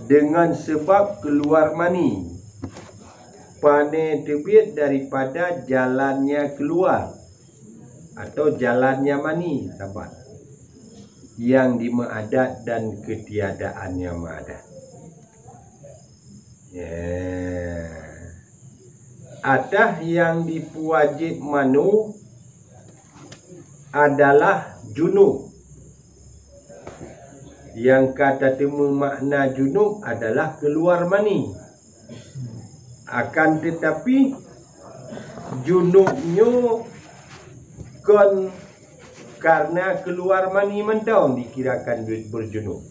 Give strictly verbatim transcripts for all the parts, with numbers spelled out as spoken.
dengan sebab keluar mani. Pane teubiet daripada jalannya keluar atau jalannya mani, saban nyang dimeuadat dan keutiadaannya meuadat. Ya. Atah nyang dipeuwajéb manoe adalah junub. Nyang ka tateumé makna junub adalah keuluar mani. Akan teutapi, junub nyoe kon kareuna keuluar mani mantong dikirakan beujunub.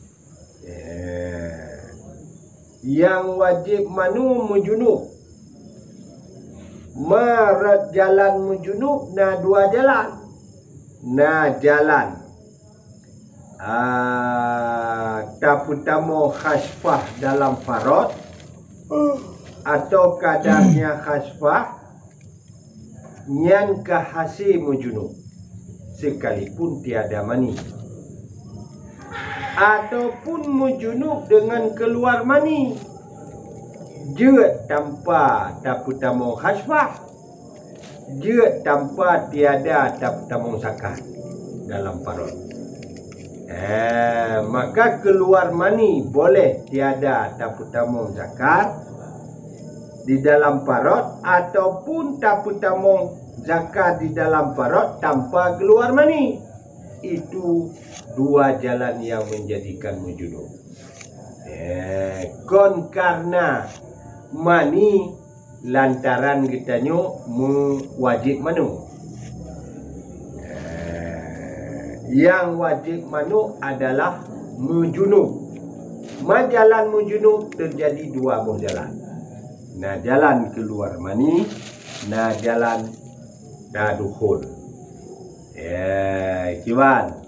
Eh, nyang wajéb manoe meujunub. Ma rot jalan meujunub na dua jalan. Na jalan, ah, tapeutamong khasfah dalam farot, atau kadar nyang khasfah, nyan ka hase meujunub, sekalipun tiada mani. Ataupun meujunub deungon keuluar mani, jeuet tanpa tapeutamong khasfah, jeuet tanpa tiada tapeutamong zakat dalam farot. Eh, maka keuluar mani boleh tiada tapeutamong zakat di dalam farot, ataupun tapeutamong zakat di dalam farot tanpa keuluar mani. Itu dua jalan nyang menjadikan meujunub. Eh, kon kareuna mani lantaran geutanyoe meuwajéb manoe. Eh, nyang wajéb manoe adalah meujunub. Ma jalan meujunub teujadi dua boh jalan. Na jalan keuluar mani, na jalan tadukhul. Eh, kiban.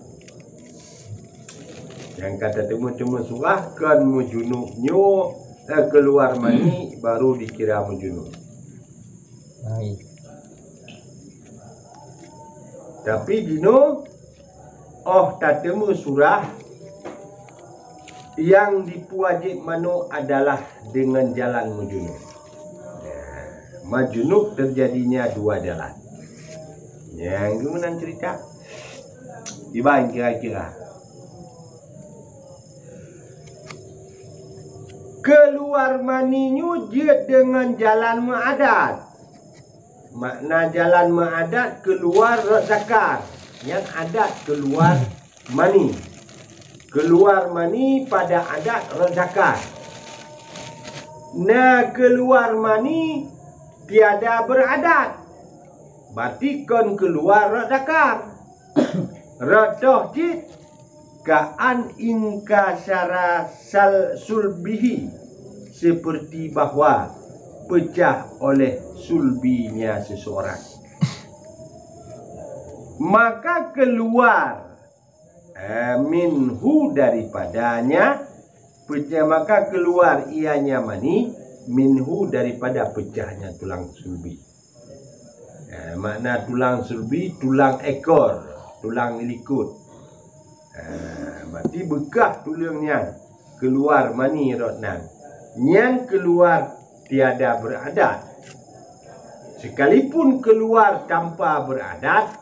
Nyang ka tateumé-teumé surah kon meujunub nyoe, eh, keuluar mani baru dikira meujunub. Hai. Tapi jinoe, oh tateumé surah, nyang dipeuwajéb manoe adalah deungon jalan meujunub. Meujunub teujadinya dua jalan. Nyang geuh meunan cerita. Kiban kira-kira. Keuluar mani nyoe jeuet deungon jalan meuadat. Makna jalan meuadat keuluar rot zakar. Nyan adat keuluar mani. Keuluar mani pada adat rot zakar. Na keuluar mani tiada beuradat. Berarti kon keuluar rot zakar. Rot toh cit, ka'an inkasyara sal-, sulbihi, seperti bahwa pecah oleh sulbinya seseorang. Maka keluar, eh, minhu daripadanya, pecah, maka keluar ianya mani, minhu daripada pecahnya tulang sulbi. Eh, makna tulang sulbi, tulang ekor, tulang likot. Eh, berarti beukah tuleueng nyan keluar mani rot nan. Nyan keluar tiada beuradat. Sekalipun keluar tanpa beuradat,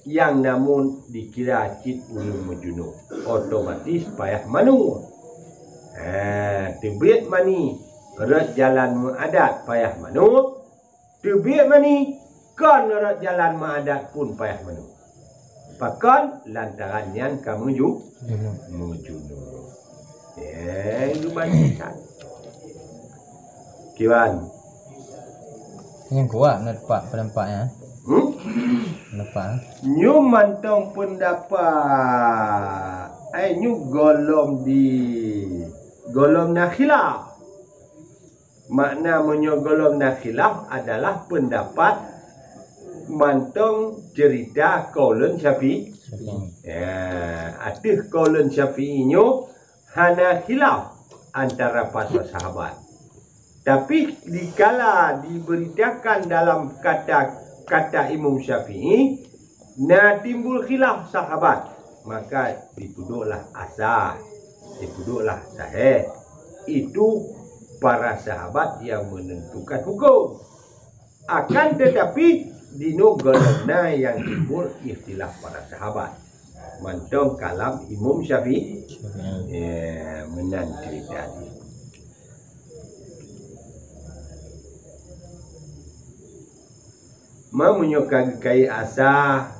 nyang namun dikira cit ureuëng meujunub, otomatis payah manoe. Ha, teubiet mani rot jalan meuadat payah manoe, teubiet mani kon rot jalan meuadat pun payah manoe. Pakon? Lantaran nyan ka meuju-, Junub. Meujunub. Eh, geubantukan. Kiban. Nyang kuat na teumpat peundapat nyan. Hmm? Peundapat, eh? Nyoe mantong peundapat. Eh, nyoe gohlom di, gohlom na khilaf. Makna meunyoe gohlom na khilaf adalah peundapat mantong cerita kaulun Syafi-, Syafi'i. Ya, ateueh kaulun Syafi'i nyoe hana khilaf antara para sahabat. Tapi dikala diberitakan dalam kata-kata Imam Syafi'i, na timbul khilaf sahabat, maka dipeudueklah asah, dipeudueklah sahih. Itu para sahabat yang menentukan hukum. Akan tetapi, dinoe gohlom na nyang timbul ikhtilaf para sahabat. Mantong kalam Imam Syafi'i. Ya, meunan cerita jih. Ma meunyoe ka geukayek asa,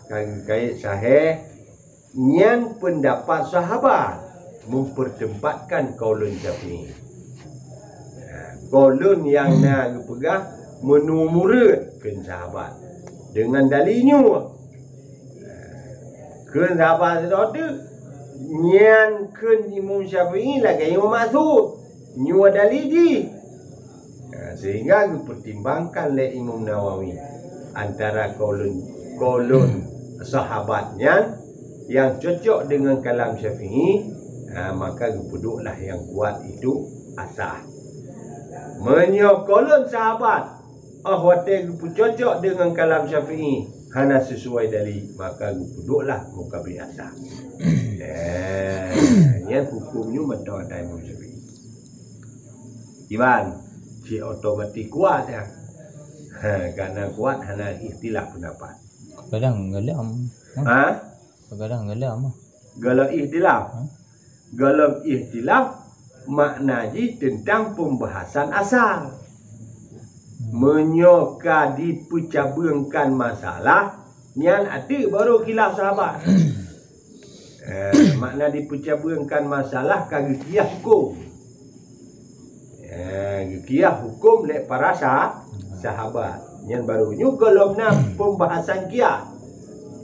ka geukayek sahih, nyan peundapat sahabat mempertempatkan kaulun Syafi'i. Kaulun nyang na geupeugah meunurot kheun sahabat deungon dalil nyoe. Kheun sahabat sidroe teuk, nyan kheun Imam Syafi'i lagèe nyoe maksud, nyoe dalil jih. Nah, sehingga geupertimbangkan lé Imam Nawawi antara kaulun, kaulun sahabat nyan yang cocok dengan kalam Syafi'i, ha, maka geupeudueklah yang kuat itu asah. Meunyoe kaulun sahabat, oh watèe geupeucocok dengan kalam Syafi'i hana sesuai dalil, maka geupeudueklah mukabil asah. Eh, nyan hukum nyoe mantong ata Imam Syafi'i. Iban, cit otomatik kuat ya. Ha, karena kuat hana ikhtilaf pendapat. Kadang galam. Ha? Kadang galam. Galam ikhtilaf. Ha? Galam ikhtilaf makna jih tentang pembahasan asal. Meunyoe ka dipeucabeungkan masalah, nyan até baru khilaf sahabat. Eh, makna dipeucabeungkan masalah ka geukiah hukum. Eh, geukiah hukum lé para sa-, sahabat. Nyan baru nyoe gohlom na pembahasan kiah,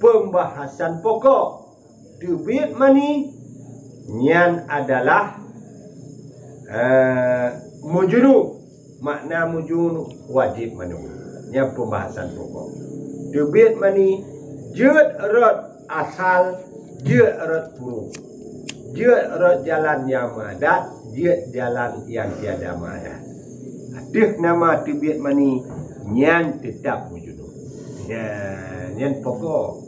pembahasan pokok. Teubiet mani nyan adalah, eh, meujunub. Makna meujunub wajéb mandi. Nyan pembahasan pokok. Teubiet mani jeuet rot asal, jeuet rot furu. Jeuet rot jalan nyang meuadat, jeuet jalan nyang tiada meuadat. Ateueh nama teubiet mani nyan teutab meujunub. Ya, nyan pokok.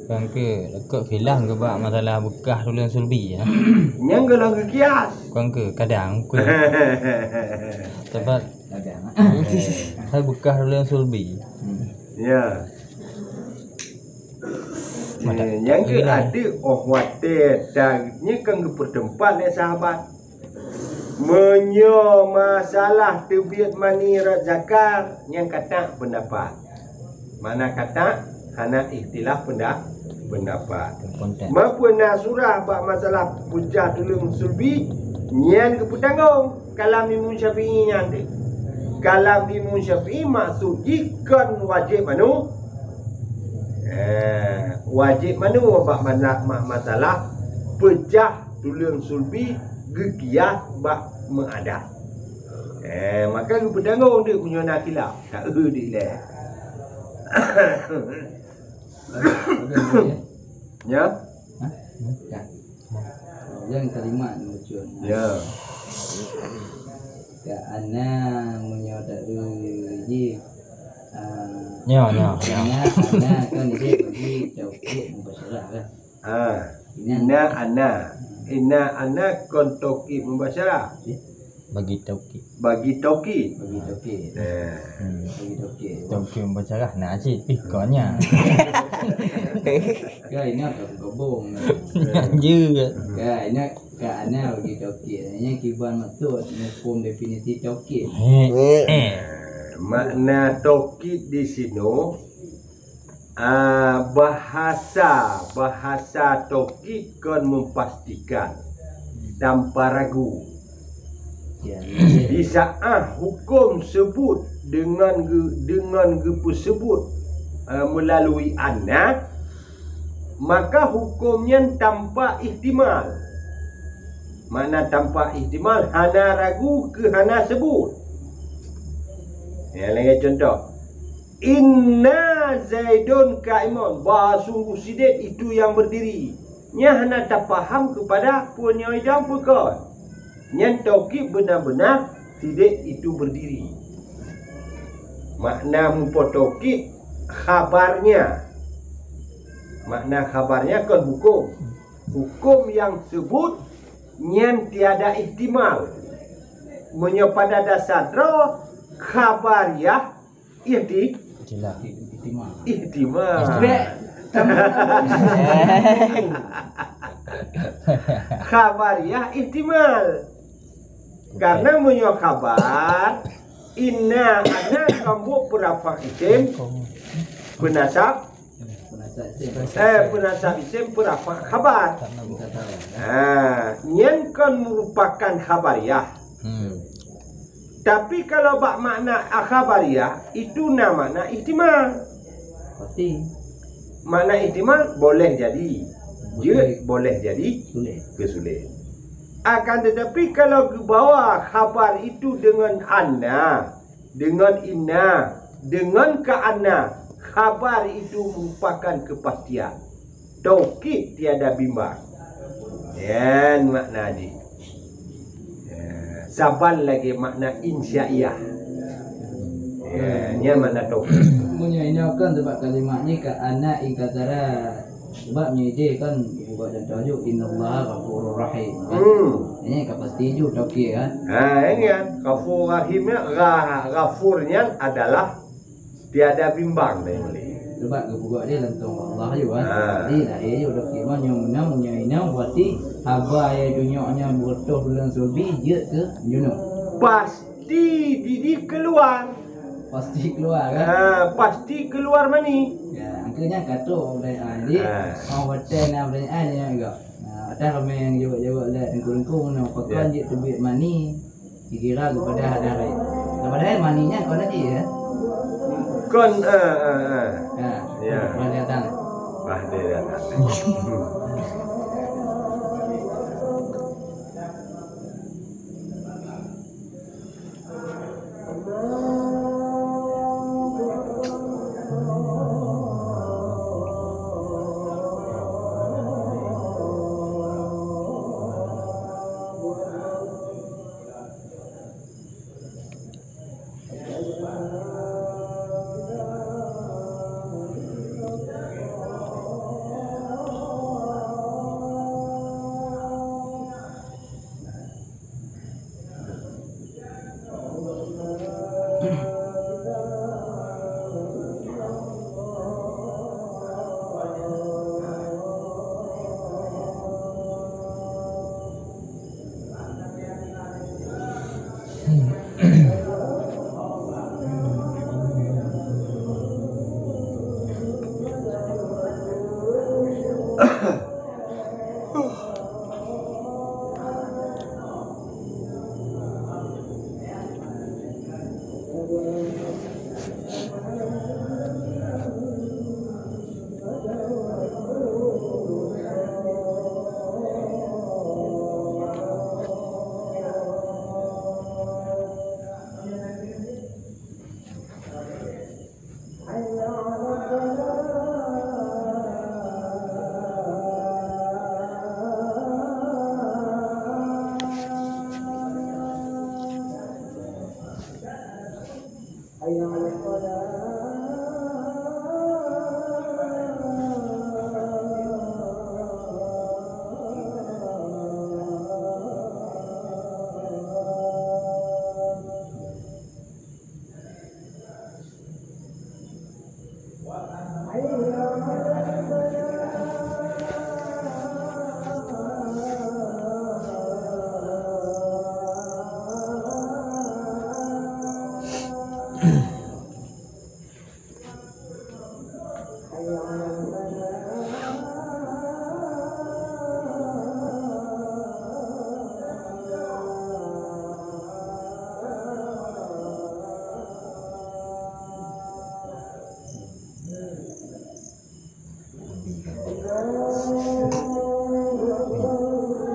Kon keu, lekot khilaf keu bak masalah beukah tuleueng sulbi, ya. Nyan golom geukias. Kon keu, kadang, kon. Sebab, kadang. Hai beukah tuleueng sulbi. Hmm. Ya. Matak. Eh, nyang keu khilaf. Ada oh watèe dan nyan kan geupeuteumpat lé sahabat. Meunyoe masalah teubiet mani rot zakar, nyan katak peundapat. Makna katak hana ikhtilaf peunda-, peundapat. Konten. Meunyoe na surah bak masalah peucah tuleueng sulbi, nyan geupeutanggong kalam Imam Syafi'i nyan deh. Kalam Imam Syafi'i maksud jih kon wajéb mandi. Eh, wajéb mandi bak mana-, ma-, masalah peucah tuleueng sulbi geukias bak meuadat. Eh, maka geupeutanggong deuh meunyoe na khilaf. Tak eu deuh lé. Ya? Hah? Ya. Yang kalimat lucu. Ya. Ka ana meunyoe tak eu jih. Ah, ya, ya, ya. Ana, ana kan dia bagi taukid mubasyarah kan. Ah, inna ana. Inna ana kon taukid mubasyarah. Bagi taukid. Bagi taukid. Bagi taukid. Eh. Hmm. Bagi taukid. Taukid mubasyarah nak cit pih kon nya. Ka ini apa gabung. Anjir. Ka ini ka ana bagi taukid. Ini kiban maksud hukum definisi taukid. Eh. Eh. Makna taukid di sinoe Ah, bahasa, bahasa taukid kon meupastikan tanpa ragu. Ya. Di saat hukum sebut dengan ge-, dengan geupeusebut, ah, melalui anna, maka hukum nyan tanpa ihtimal. Makna tanpa ihtimal, hana ragu keu hana sebut. Ya, lagèe contoh. Inna Zaidun qaimun, bah sungguh sidék itu yang berdiri. Nyan hana tapaham keupada peue nyoe idong peue kon. Nyan taukid beuna-beuna sidék itu berdiri. Makna meupo taukid khabarnya. Makna khabarnya kon hukum. Hukum yang sebut nyan tiada ihtimal. Meunyoe pada dasar droe, khabariah ihti-, Ihtimal. Ihtimal. Ihtimal. Bèk. Khabariah ihtimal. Karena meunyoe khabar, inna, anna, kambok peurafak isim, peunasab, eh, peunasab isim, peurafak khabar. Ha, nyan kon meurupakan khabariah. Hmm. Tapi kalau bak makna khabariah, itu na makna ihtimal. Pasti. Makna ihtimal boleh jadi jeuet, boleh jadi keusulet. Akan tetapi kalau geubawa khabar itu dengan anna, dengan inna, dengan ka'anna, khabar itu merupakan kepastian. Taukid tiada bimbang. Nyan makna jih. Ya, saban lagèe makna insyaiyah. Ya, nyan makna taukid. Meunyoe inoe kan sebab kalimat nyoe ka'anna ingkasara. Sebab nyoe idéh kan buat dan tajuk innallaha ghafurur rahim. Kan? Hmm. Ini ka pasti ju taukid kan? Ha, ini kan. Ghafur rahim nyan, gha-, ghafur nyan adalah tiada bimbang dari mulai. Sebab geupeugah dia langsung Allah juga kan. Ha. Jadi lahé juga dak iman nyang menang nyang inang berarti haba yang dunia nya bertoh bulan serbi jeuet ke junub. Pasti didi keluar. Pasti keluar kan? Ha, pasti keluar mani. Ya, angkanya kata orang lain. Ha, jadi orang hotel nak beli air juga. Nah, ada ramai yang jawab-jawab lah tengku-tengku nak pakai jeuet teubiet mani. Dikira kepada hadar. Padahal mani nyan kon najis, ya? Kon, eh, eh, eh. Ha, ya. Pernah datang. Pernah dia datang.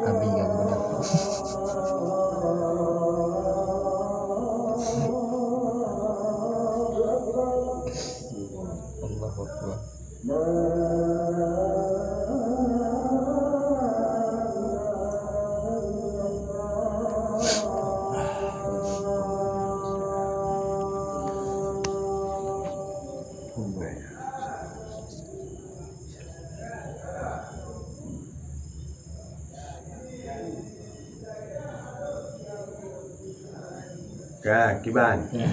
Abi ka budak. Ka, kiban. Ya.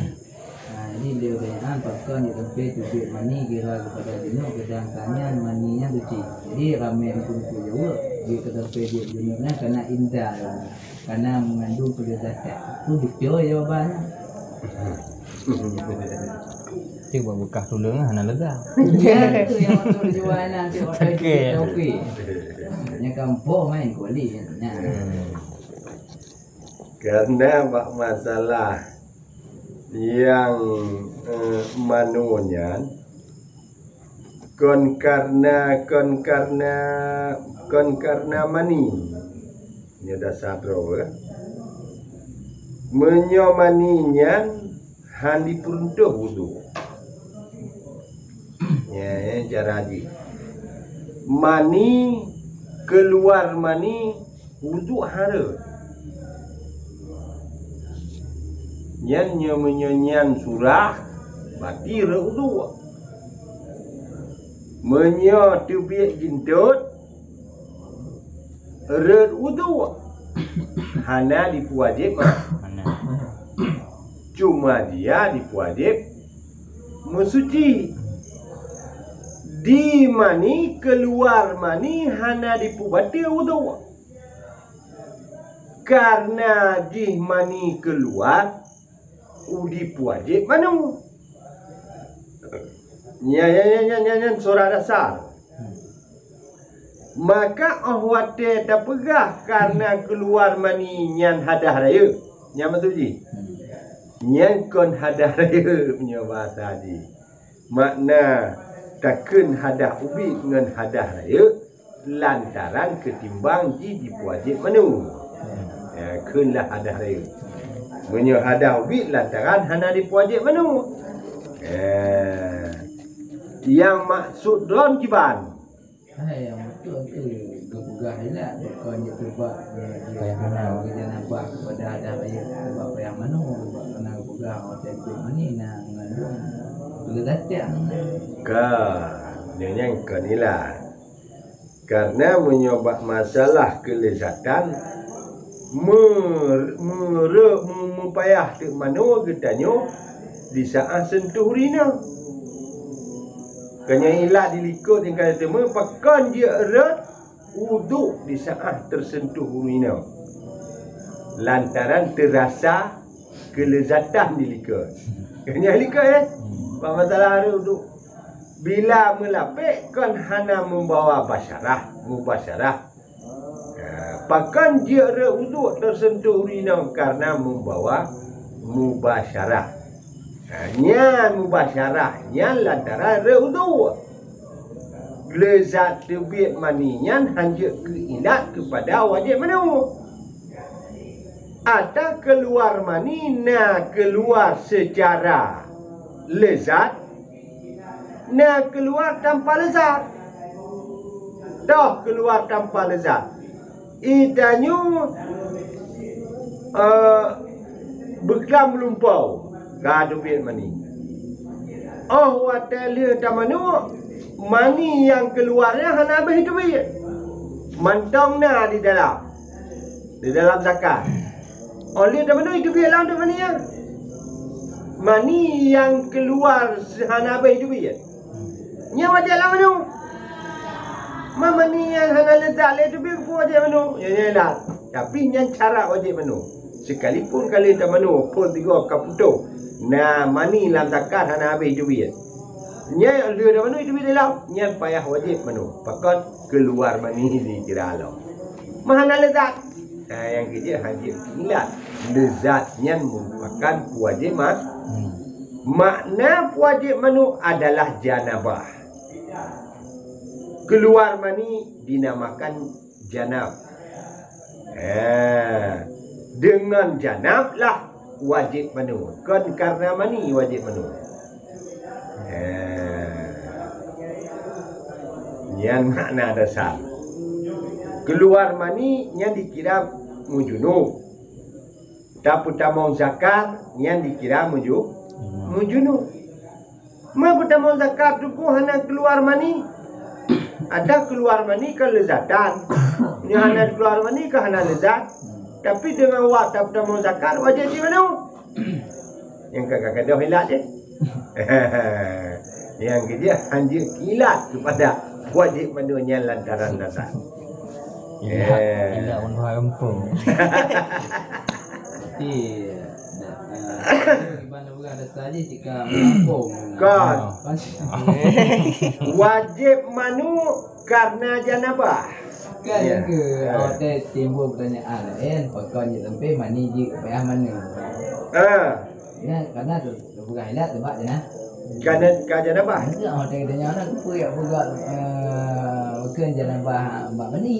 Ha, jadi lé ureueng nyan pakon jeuet sampoe teubiet mani gira keupada jinoe, keudangkan nyan mani nyan suci. Jadi ramé teungku-teungku jaweueb, jeuet keu sampoe jeuet jinoe nyan kana indah, kana meungandung keulezatan. Tu beutôi jawaban nyan. Cuba beukah tuleueng hana lega. Ya, tu nyang beutôi jawaban nyan, tu otak Sakit. Kita okey. Nyang gampang main kuali. Nah. Hmm. Karena bak masalah nyang, eh, manoe nyan, kon karena, kon karena, kon karena mani. Nyoe dasar droe, eh. Meunyoe mani nyan han jipeuruntoh wudhu. Ya, ya, cara jih. Mani, keuluar mani, wudhu hareuem. Nyan nyoe meunyoe nyan surah, berarti rhot wudhu. Meunyoe teubiet jintot, rhot wudhu. Hana jipeuwajéb ma-, Mana? Cuma dia jipeuwajéb meusuci. Di mani, keuluar mani hana jipeubateue wudhu. Karena jih mani keuluar, u jipeuwajéb manoe. Nyan, nyan, nyan, nyan, nyan, nyan surah dasar. Maka óh watée tapeugah karena keuluar mani nyan hadah rayeuk, nyan maksud jih? Nyan kon hadah rayeuk meunyoe bahasa jih. Makna takheun hadah ubit ngon hadah rayeuk lantaran keutimbang jih jipeuwajéb manoe. Ya, kheun lah hadah rayeuk. Meunyoe hadah ubit lantaran hana jipeuwajéb manoe. Ya. Nyang maksud droen kiban? Hai, nyang beutôi tu geupeugah ilat, bukan jiteubat, eh, Payah manoe. Janabah kepada hadah rayeuk, sebab payah manoe, sebab kana geupeugah watée teubiet mani na meungandung keulezatan. Ka, nyan, nyan kon ilat. Karena meunyoe bak masalah keulezatan, me-, meure-, me-, meupayah teuk manoe geutanyoe di saát sentuh ureueng inong. Keu nyan ilat dilikot nyang ka teuma, pakon jeuet rhot wudhu di saát teusentuh ureueng inong. Lantaran teurasa keulezatan dilikot. Keu nyan likot, eh? Bak masalah rhot wudhu. Bila meulapék kon hana membawa basyarah, mubasyarah. Ha, pakon jeuet rhot wudhu teusentuh ureueng inong karena membawa mubasyarah. Ha, nyan mubasyarah, nyan lantaran rhot wudhu. Leuzat teubiet mani nyan hanjeuet keu ilat keupada wajéb manoe. Atawa keuluar mani na keuluar seucara leuzat, na keuluar tanpa leuzat. Toh keuluar tanpa leuzat. Itanyoe, eh, beuklam lumpau ka teubiet mani. Óh watée lheueh tamanoe, mani nyang keuluar nyan hana habéh teubiet. Mantong na di dalam, di dalam zakar. Óh lheueh tamanoe teubiet lam teuk mani nyan. Mani nyang keuluar hana habéh teubiet. Nyan wajéb lam manoe. Ma mani nyan hana leuzat lé teubiet keupeue wajéb manoe? Nyan, nyan lah. Tapi nyan syarat wajéb manoe. Sekalipun ka lheueh tamanoe, phon sigoe ka putôh. Na mani lam zakar hana habéh teubiet. Nyan lheueh tamanoe teubiet lé lam, nyan payah wajéb manoe. Pakon? Keuluar mani dikira lom. Ma hana leuzat. Nah, nyang keujeuet hanjeuet keu ilat. Leuzat nyan meurupakan peuwajéb ma-, Hmm. Makna peuwajéb manoe adalah janabah. Keuluar mani dinamakan janab. Ha, deungon janab lah wajéb manoe, kon karena mani wajéb manoe. Ha. Nyan makna dasar. Keuluar mani nyan dikira meujunub. Tapeutamong zakar nyan dikira meuju-, meujunub. Meupeutamong zakar teungku hana keuluar mani. Ada keuluar mani ka leuzatan. Nyan hana keuluar mani ka hana leuzat. Tapi deungon wak tapeutamong zakar wajéb jimanoe. Nyang ka, ka gadoh ilat deh. Nyang keujeuet hanjeuet ilat keupada wajéb manoe nyan lantaran dasar. Ilat, eh, ilat ureueng gampông. Iya. Nah, iban ureueng dasar jih jika gampông. Kan. Pas. Wajéb manoe karena janabah. Kan, ya, ke, ya. Awak teh timbul pertanyaan laén, pakon jeuet sampai mani jeuet payah manoe. Ah. Ya, karena tu, tu peugah ilat sebab jana-, karena ka janabah. Nanti awak teh tanya nak peue yak peugah, eh, bukan janabah bak mani.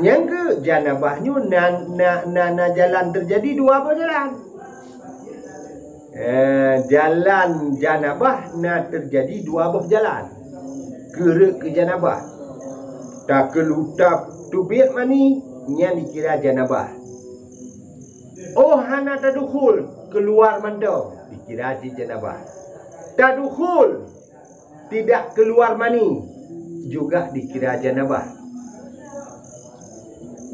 Nyang ke janabah nyoe na, na, na, na jalan terjadi dua boh jalan. Eh, jalan janabah na terjadi dua boh jalan. Keureuek keu janabah. Takelu-, ta-, teubiet mani, nyan dikira janabah. Oh, hana tadukhul, keuluar mantong, dikira cit janabah. Tadukhul, tidak keluar mani, juga dikira janabah.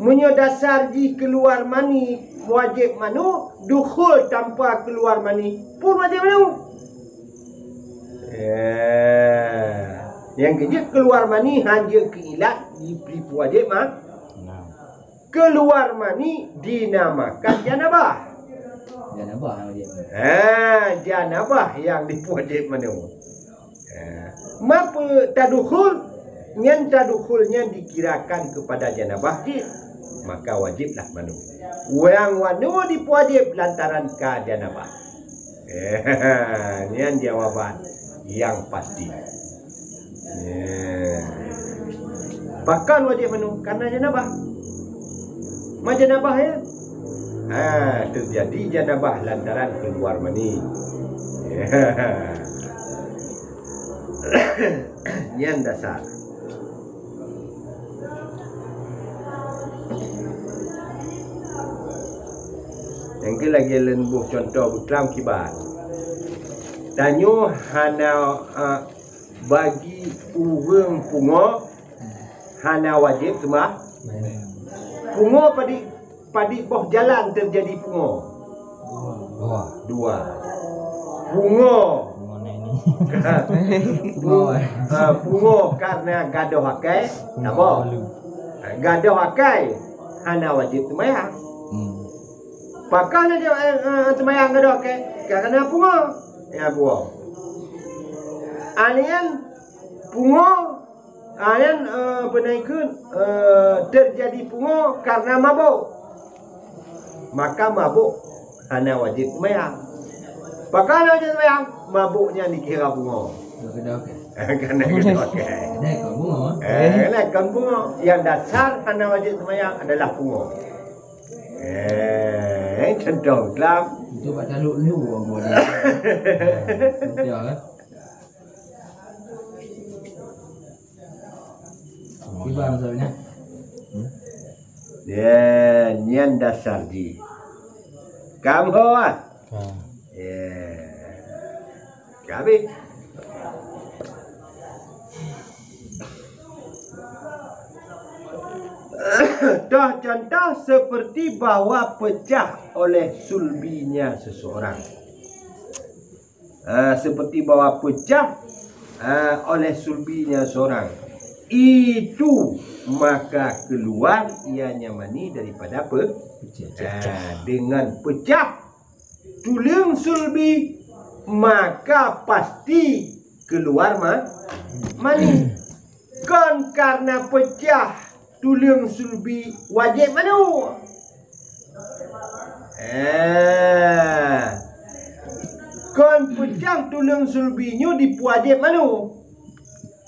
Meunyoe dasar jih keluar mani wajéb manoe, dukhul tanpa keluar mani pun wajéb manoe. Eh, nyang keujeuet keluar mani hanjeuet keu ilat di, di wajéb ma-, nah. Keluar mani dinamakan janabah. Janabah yang wajéb. Ha, janabah nyang dipuwajéb manoe. Ha, meunyoe tadukhul, nyan tadukhul nyan dikirakan keupada janabah cit, maka wajéb lah manoe. Ureueng manoe dipuwajéb lantaran ka janabah. Nyan jawaban nyang pasti. Pakon wajéb manoe? Karena janabah. Ma janabah, ya? Ha, terjadi janabah lantaran keluar mani. Nyan dasar. Nyang keu lagèe lôn boh cuntoh beuklam kiban. Tanyoe hana, a, bagi ureueng pungo hana wajéb seumah. Pungo padit, padit boh jalan teujadi pungo? Dua. Dua. Pungo. Pungo na ini. Pungo, eh. Ah, pungo karena gadôh akai, pungo saboh. Lalu. Gadôh akai hana wajéb seumayang. Hmm. Pakon hana wajéb, eh, eh, seumayang gadôh akai? Karena pungo. Ya, pungo. Alian pungo Ah, nyan, eh, peunaikheun, eh, teujadi pungo karena mabök. Maka mabök hana wajéb seumayang. Pakon hana wajéb seumayang? Mabök nyan dikira pungo. Karena gadôh akai. Karena gadôh akai. Karena kon pungo. Eh, karena kon pungo. Nyang dasar hana wajéb seumayang adalah pungo. Eh, cuntoh Islam. Itu bak taluk lu, orang buat dia. Betul, kan? Kiban maksudnya? Hmm? Ya, nyan dasar jih. Kamu ah. Ha. Ya. Habis. Toh contoh seperti bahwa pecah oleh sulbinya seseorang. Ah, seperti bahwa pecah, ah, oleh sulbinya seorang. Itu maka keluar ianya mani daripada pe-, pecah. Ah, dengan pecah tuleueng sulbi, maka pasti keluar ma-, mani. Kon karena pecah tuleueng sulbi wajéb manoe. Eh. Kon pecah tuleueng sulbi nyoe dipeuwajéb manoe.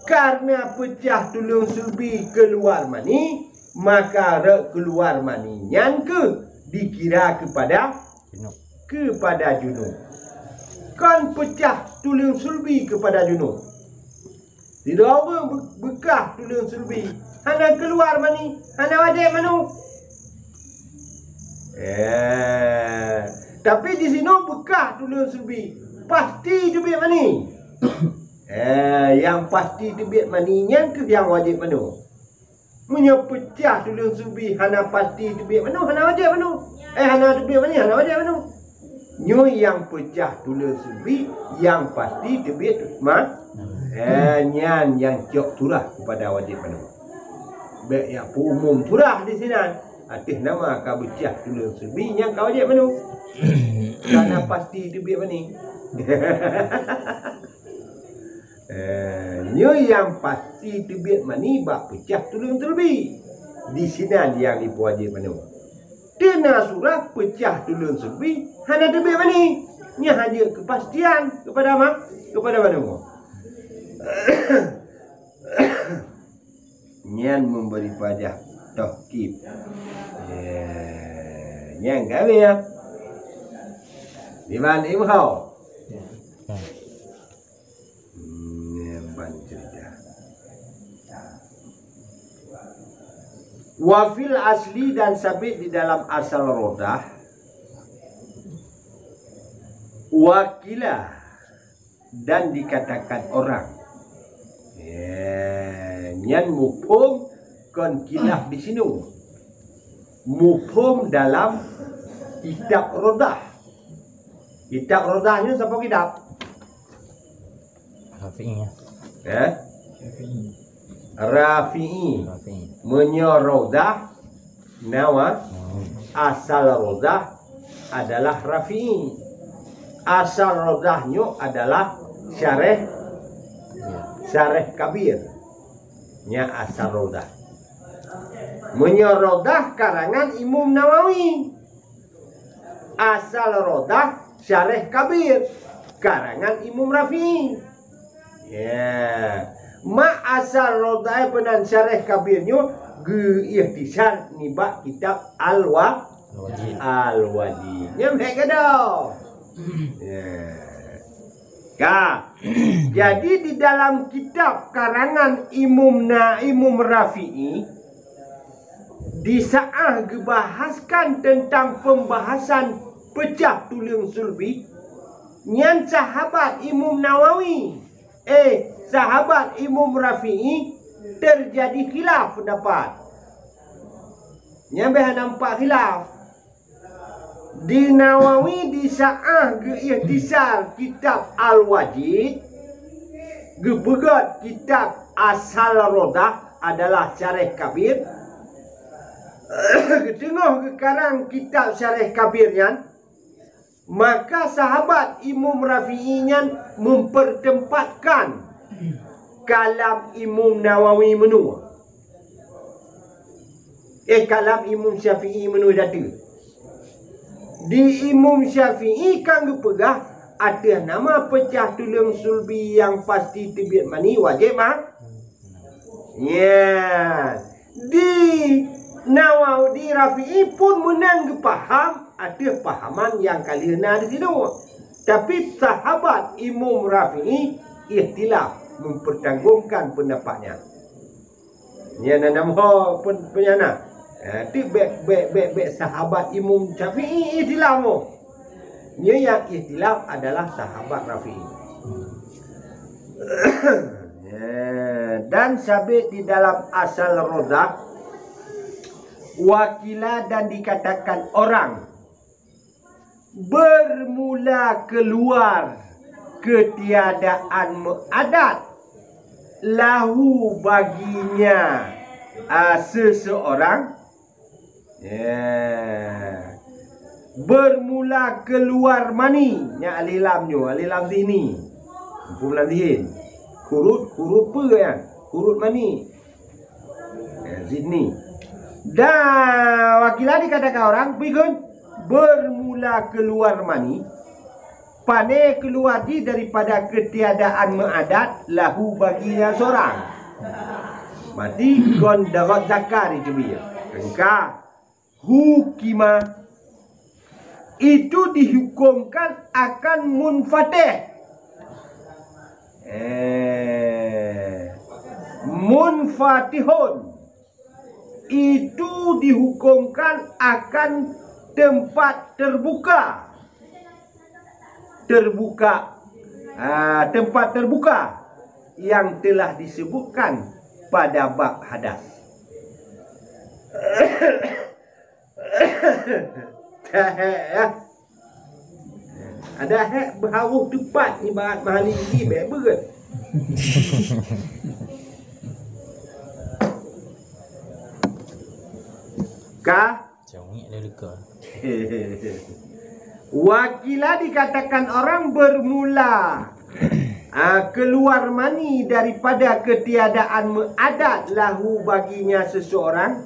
Karena pecah tuleueng sulbi keluar mani, maka rot keluar mani nyan keuh dikira keupada, junub. Keupada junub. Kon pecah tuleueng sulbi keupada junub. Sidroe ureueng be-, beukah tuleueng sulbi, hana keuluar mani, hana wajéb manoe. Eh, tapi disinoe beukah tuleueng sulbi, pasti teubiet mani. Eh, nyang pasti teubiet mani nyan keuh nyang wajéb manoe. Meunyoe peucah tuleueng sulbi hana pasti teubiet manoe, hana wajéb manoe. Eh, hana teubiet mani, hana wajéb manoe. Nyoe nyang peucah tuleueng sulbi nyang pasti teubiet ma-, eh, nyan nyang cok surah keupada wajéb manoe. Bék nyang peuumum surah di sinan. Ateueh nama ka peucah tuleueng sulbi nyang ka wajéb manoe. Kana pasti teubiet mani. Eh, nyoe nyang pasti teubiet mani bak peucah tuleueng sulbi. Di sinan nyang jipeuwajéb manoe. Teuma surah peucah tuleueng sulbi hana teubiet mani. Nyan hana keupastian keupada ma-, keupada manoe. Nyan memberi pajah tohkib. Eh, nyan kami ya. Di mana Ibu Hau? Hmm, nyan ban cerita. Wa fil asli, dan sabit di dalam asal rodah. Wa qila, dan dikatakan orang. Eh, nyan muphom kon khilaf di sinoe. Muphom dalam kitab Rodah. Kitab Rodah nyoe saboh kitab? Rafi'i, ya. Eh? Rafi'i. Rafi'i. Meunyoe Rodah Nawa-, Nawawi. Asal Rodah adalah Rafi'i. Asal Rodah nyoe adalah Syareh, Syareh Kabir. Nyan asal Rodah. Meunyoe Rodah karangan Imam Nawawi. Asal Rodah Syareh Kabir, karangan Imam Rafi'i. Ya. Mak asal Rodah peunan Syareh Kabir nyoe geu-ikhtisar nibak kitab Al-Wa-, Al-Wajid. Al-Wajid. Nyan hek gadoh. Ya. Ka. Jadi di dalam kitab karangan Imam Na-, Imam Rafi'i, di saat geubahaskan teuntang pembahasan peucah tuleueng sulbi, nyan sahabat Imam Nawawi, eh, sahabat Imam Rafi'i terjadi khilaf pendapat. Nyan beh nampak khilaf. Di Nawawi di saat geu-ikhtisar kitab Al-Wajid, geupeugét kitab Asal Rodah adalah Syareh Kabir, geuteungoh geukarang kitab Syareh Kabir nyan, maka sahabat Imam Rafi'i nyan mempertempatkan kalam Imam Nawawi meunoe. Eh, kalam Imam Syafi'i meunoe datu. Di Imam Syafi'i kan geupeugah ateueh nama peucah tuleueng sulbi nyang pasti teubiet mani wajéb ma-, nyan. Di Nawawi, di Rafi'i pun meunan geupaham ateueh pahaman nyang ka lheueh na di sinoe. Tapi sahabat Imam Rafi'i ikhtilaf mempertanggungkan pendapat nyan. Nyan na nam ho pun penyana. Ha, tu bek, bek, bek, bek sahabat Imam Syafi'i ikhtilaf mo. Nyoe nyang ikhtilaf adalah sahabat Rafi'i. Ya, dan sabit di dalam Asal Rodah, wa qila, dan dikatakan orang, bermula keluar ketiadaan meuadat lahu baginya, ah, seseorang, ya, bermula keluar mani, nyan alif lam nyoe, alif lam zihni. Muphom lam zihin. Khurut, khurut peue nyan? Khurut mani. Ya, zihni. Dan wa qila dikatakan orang, pikun, bermula keluar mani, pane keluar jih daripada ketiadaan meuadat lahu baginya seorang. Berarti kon darat zakar itu dia. Engka hukima, itu dihukumkan akan munfatih. Eh, munfatihun. Itu dihukumkan akan tempat terbuka. Terbuka. Ah, tempat terbuka yang telah disebutkan pada bab hadas. Ya. Ada hek beuharôh teupat ibarat mahali ini bèk beuet. Ka? Congik dia leuka. Wakila dikatakan orang bermula, ah, keluar mani daripada ketiadaan meadat lahu baginya seseorang,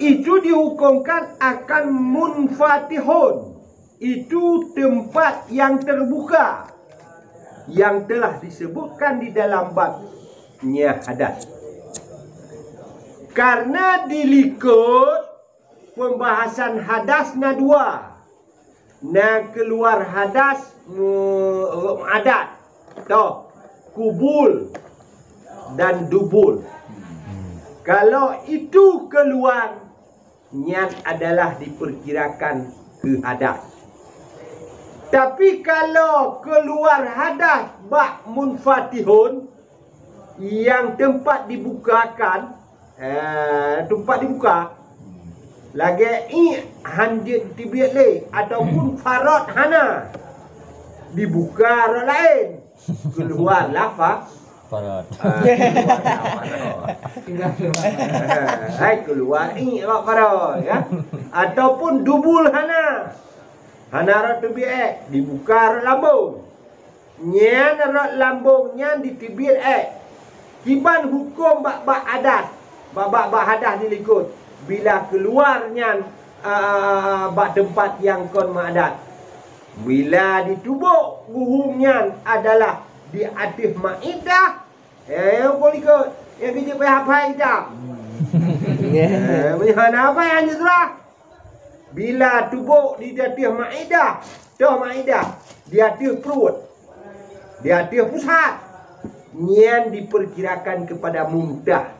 itu dihukumkan akan munfatihun. Itu tempat yang terbuka yang telah disebutkan di dalam bab nya hadas. Karena di likot pembahasan hadas na dua. Na keluar hadas mu-, adat. Toh, kubul dan dubul. Kalau itu keluar, nyan adalah diperkirakan keu hadas. Tapi kalau keluar hadas bak munfatihun, yang tempat dibukakan, eh, tempat dibuka, lagèe iék han jeuet teubiet lé, ataupun farot hana, dibuka rot laén, keluarlah fa-, Parot. Ah, keluar. Hai, keluar iék bak parot, ya. Ataupun dubul hana. Hana rot teubiet ék, dibuka rot lambông. Nyan rot lambông nyan diteubiet ék. Kiban huköm bak, bak hadas, bak, bak, bak hadas di likot. Bila keluar nyan, ah, bak teumpat nyang kon meuadat. Bila ditubôk guhum nyan adalah di ateueh maidah. Eh, nyang umpung likot. Nyang keuneuk payah hafai kitab. Eh, meunyoe hana hafai, hana surah. Bila tubôk di ateueh maidah, toh maidah, di ateueh pruet, di ateueh pusat, nyan diperkirakan kepada muntah.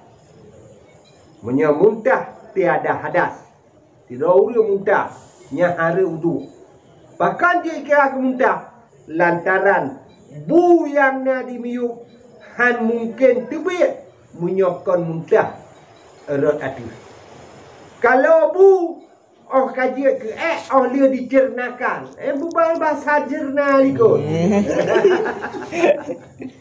Meunyoe muntah, tiada hadas. Sidroe ureuëng muntah nyang hareuem udhu. Pakon jikira keu muntah? Lantaran bu nyang na di miyueb han mungken teubiet meunyoe kon muntah rot ateueh. Kalau bu óh ka jeuet keu ék, óh lheueh dicernakan. Eh, buban basa cerna likot.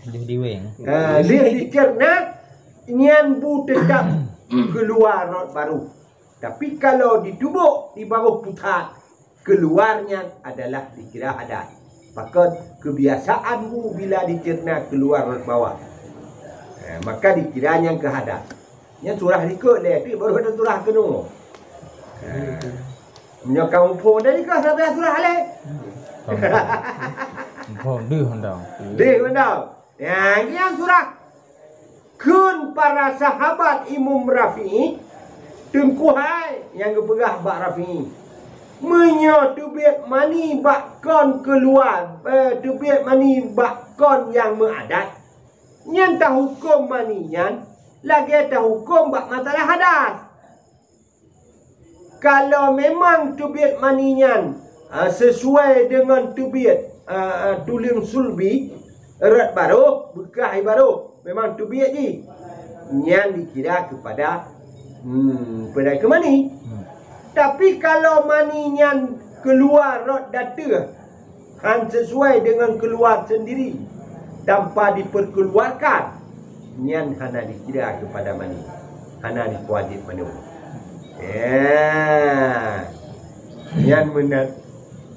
Lheueh diweng. Ha, lheueh dicerna, nyan bu teutap keuluwa rot barô. Tapi kalau ditubôk di baroh pusat, keuluwa nyan adalah dikira hadas. Pakon? Keubiasaan bu bila dicerna keuluwa rot bawah. Eh, maka dikira nyan keu hadas. Nyan surah likot lé, tapi baru ada surah keunoe. Eh, meunyoe ka muphom dari kah sampai surah lé? Muphom deuh mantong. Deuh mantong. Nyan, nyan surah. Kheun para sahabat Imam Rafi'i, teungku hai nyang geupeugah bak Rafi'i, meunyoe teubiet mani bak kon keuluwa, eh, teubiet mani bak kon nyang meuadat, nyan tahukôm mani nyan lagèe tahukôm bak masalah hadas. Kalau memang teubiet mani nyan, ha, sesuai deungon teubiet, ha, ha, tuleueng sulbi, rot baroh, beukah ibaroh, memang teubiet jih, nyan dikira keupada, hmm, peudai keu mani. Hmm. Tapi kalau mani nyan keuluwa rot dateueh, han sesuai deungon keuluwa seundiri tanpa diperkeuluarkan, nyan hana dikira keupada mani, hana dipeuwajéb mandum. Ya, nyan meunan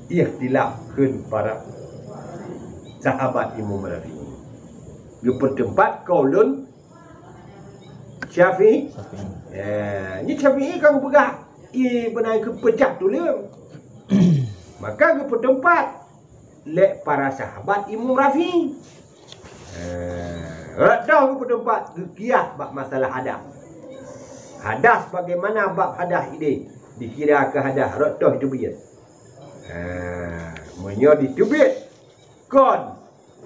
ikhtilaf kheun para sahabat Imam Rafi'i. Geupeuteumpat kaul Syafi'i. Syafi'i. Ya, nyoe Syafi'i ka geupeugah, i beuna geupeugah tuleueng. Maka geupeuteumpat lé para sahabat Imam Rafi'i. Eh, rot toh geupeuteumpat geukiah bak masalah hadas. Hadas bagaimana bab hadas idéh dikira keu hadas rot toh teubiet. Eh, meunyoe diteubiet kon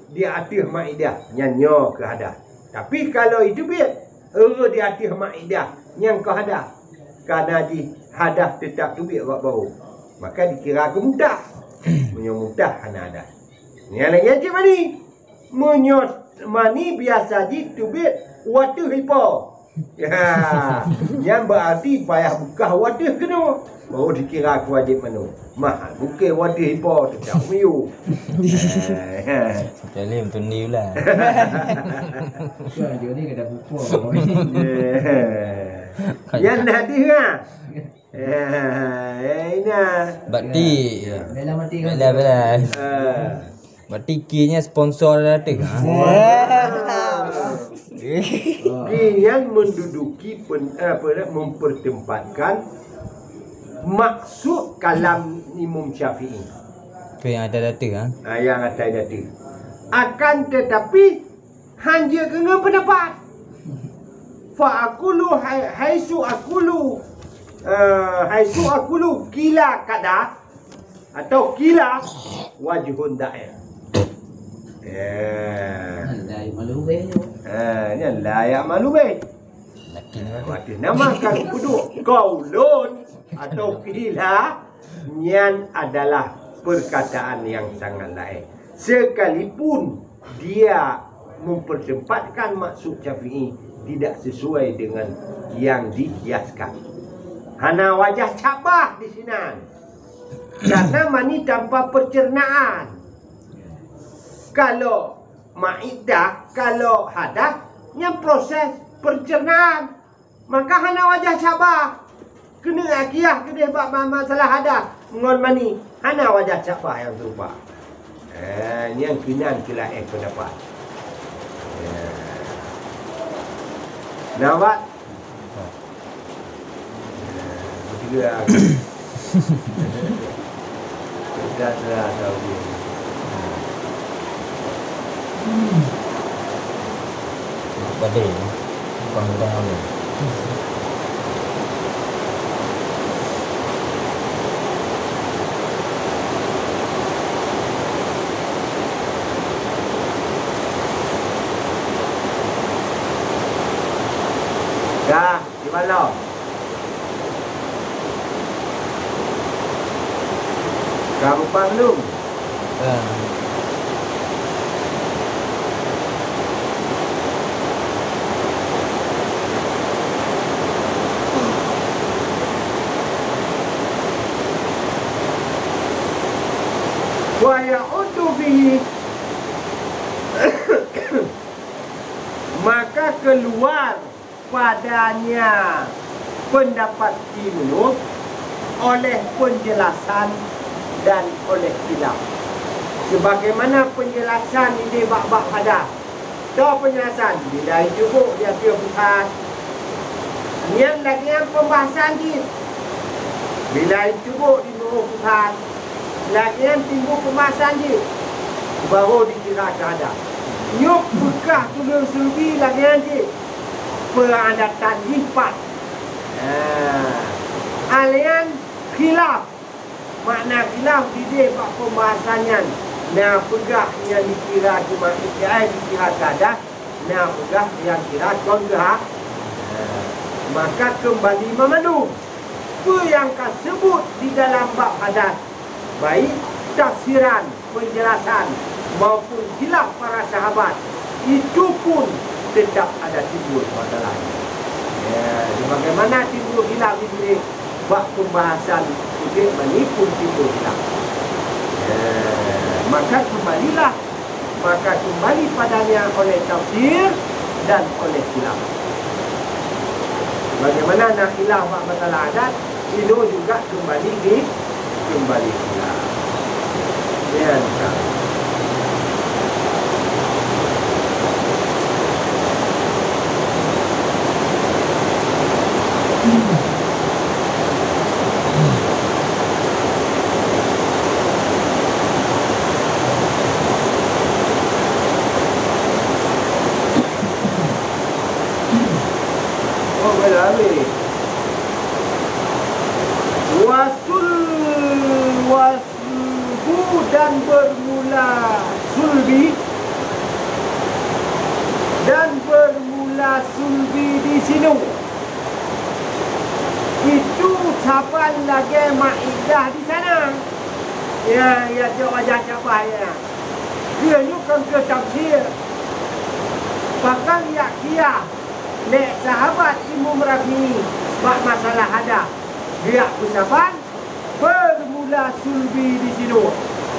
di ateueh maidah, nyan nyoe keu hadas. Tapi kalau iteubiet, eh, di ateueh maidah, nyan kon hadas. Kana jih hadas teutap teubiet bak bahu, maka dikira keu muntah. Meunyoe muntah hana hadas. Nyan lagèe cit mani. Meunyoe mani biasa jih teubiet watèe ipo. Ya, nyan berarti payah bukah wadah keunoe. Baru dikira keu wajéb manok. Mah, bukeh wadah ipo teucok miyueb. Salim tundi ulang. Bukan, dia ni kena pupuk. Nyan hadis ha. Eh, ina. Bakti. Bela mati kan? Bela, bela. Eh. Berarti K nyan sponsor dah tu. Wah. K nyan menduduki pen-, apa dah, mempertempatkan maksud kalam Imam Syafi'i. Tu yang ada data, ha? Ah, yang ada data. Akan tetapi, hana jeuet keu ngon pendapat. Fa aqulu hai-, haitsu aqulu, eh, haitsu aqulu qila kada, atau qila wajhun da'i. Ya. Nyan la ya'malu bih. Ha, nyan la ya'malu bih. Yakin. Waktu nama kan kudu qaulun atau qila, nyan adalah perkataan yang sangat laén. Sekalipun dia mempertempatkan maksud Syafi'i tidak sesuai dengan yang dikiaskan. Hana wajah cabah di sinan. Karena mani tanpa pencernaan. Kalau maidah, kalau hadah, nyan proses pencernaan. Maka hana wajah cabah. Keuneuk akiah keudeh bak ma-, masalah hadah ngon mani. Hana wajah cabah nyang seurupa. Eh, nyang keunan keulah eh pendapat. Ya. Nampak? Beutôi. Dah, dah, dah, dah. Badai. Bukan udang apa. Dah. Di mana? Ka meupat belum? Ka. Wa ya'udu bihi. Maka keluar padanya pendapat Imam oleh penjelasan dan oleh khilaf. Sebagaimana penjelasan di bab-bab hadah. Toh penjelasan, bila jubuk di ateueh pusat. Nyan lagèe nyan pembahasan jih. Bila jubuk di ateueh pusat. Lagèe nyan timbul pembahasan jih. Baru dikira keu hadah. Nyoe peugah tuleueng sulbi lagèe nyan jih. Peuadatan lipat. Ha. Alian khilaf. Makna khilaf dideh bak pembahasan nyan. Na peugah nyang dikira cuma istilah dikira keu hadah, na peugah nyang kira kon keu ha-, ha. Maka keumbali meumandum peue nyang ka seubut di dalam bab hadah, baik tafsiran, penjelasan maupun khilaf para sahabat, itu pun tetap ada timbul masalah. Ya, sebagaimana timbul khilaf di sini, bak pembahasan sikit mani pun timbul khilaf. Ya, maka kembalilah, maka kembali padanya oleh tafsir dan oleh khilaf. Bagaimana nak ilah bak masalah adat, itu juga kembali di, kembali ilah. Ya, kan. Oh, boleh habis. Wasul, wasulbu dan bermula sulbi, dan bermula sulbi di sinu. Itu saban lagèe maidah di sana. Ya, ya, cok wajah cabah ya. Keu nyoe kan keu tafsir. Bahkan ya kia. lé sahabat Imam Rafi'i bak masalah hadah. Geujak peusaban, beurmula sulbi di sinoe.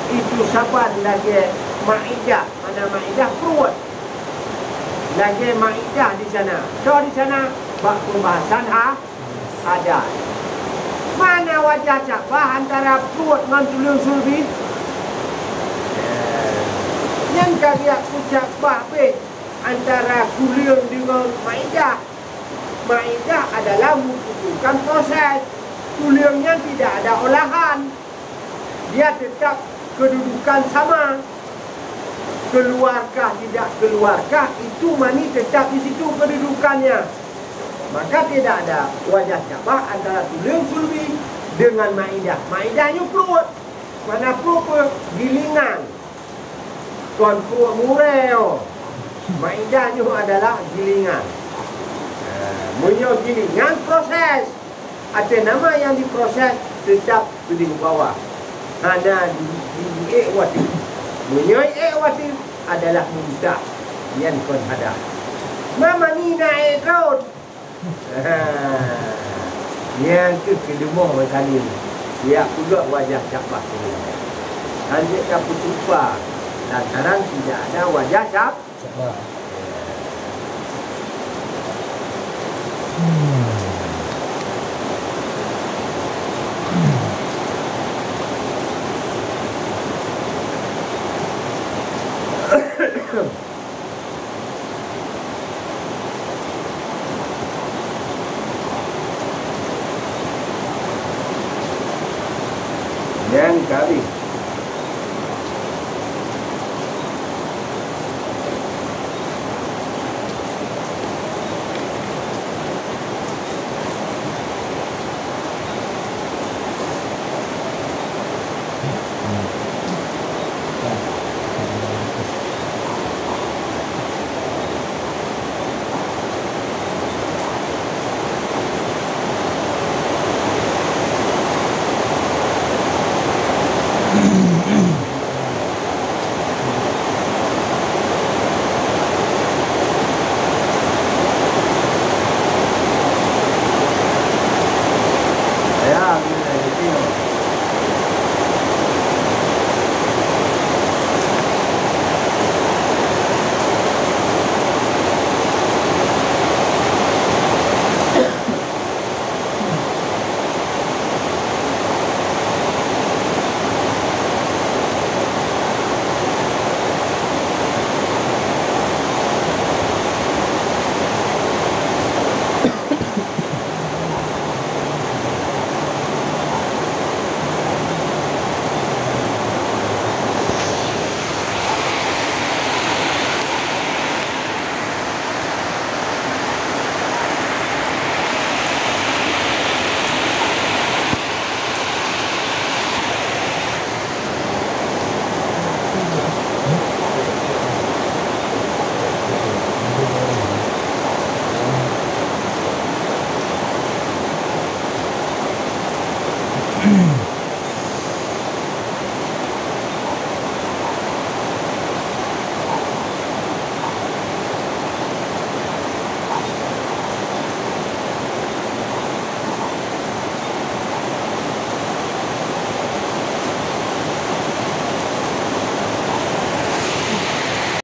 Itu saban lagée maidah, mana maidah pruet. Lagée maidah di sana. Toh di sana bak pembahasan ha-, hadah. Mana wajah syabah antara pruet ngon tuleueng sulbi? Nyan ka geujak peusyabah beh antara tuleueng deungon maidah. Maidah adalah membutuhkan proses. Tuleueng nyan tidak ada olahan. Dia tetap kedudukan sama. Keluarkah tidak keluarkah, itu mani tetap di situ kedudukannya. Maka tidak ada wajah syabah antara tuleueng sulbi dengan maidah. Maidah nyoe pruet. Mana pruet pe? Gilingan. Kon pruet murée. Maidah nyoe adalah gilingan. Nah, meunyoe gilingan proses. Ateueh nama nyang diproses tetap keudeh bawah. Hana di, di, diék watée. Meunyoe ék watée adalah muntah. Nyan kon hadah. Ma mani na ék rhot. Nyan keuh keudeungoe meukalu. Siap peugah wajah syabah tu. Hanjeuet ka peusupa lantaran tidak ada wajah syab-, syabah. Nyang kali.